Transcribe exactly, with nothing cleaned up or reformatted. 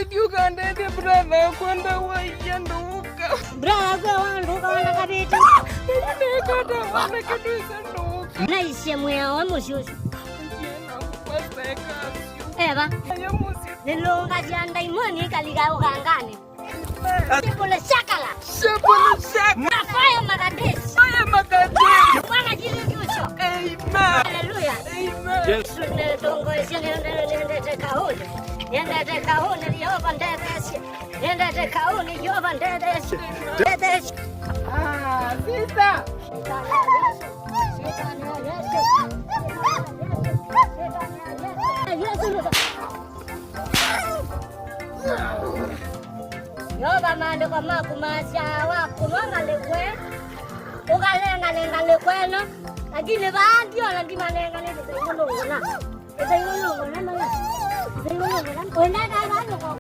Thiĩ ũkandethye brother wakwa ndawaia ndũũka. Brother wakwa wa ndũũka wana kavĩte. Nĩkata wana kĩndũ ĩsa ndũũka. Naisye mwĩao wa mũsyĩ ũsu. Eva. Aya mũsyĩ. Nĩlũngasya ndaimoni ĩkalika ũkanganĩ. Shepole shakala. Shepole shakala. Fire Magadesi. Fire Magadesi. Mwana kilikiusho. Amen. Hallelujah. Amen. Yes. Nĩtongoesye nĩendete kaũnĩ. Nĩendete kaũnĩ, Yeova ndetheesye. Nĩendete kaũnĩ, Yeova ndetheesye. Ndetheesye. Ah, sister. Yesu. Yeova, maandĩko maku maasya, wakũnwa ngalĩko, ũkalengalenga ngalĩko ĩno, lakini vaa ndiona ndimanenganĩte. Ĩthei mũlũngũna. Ĩthei mũlũngũna, mama. Ĩthei mũlũngũna. Ũendete vaa nĩko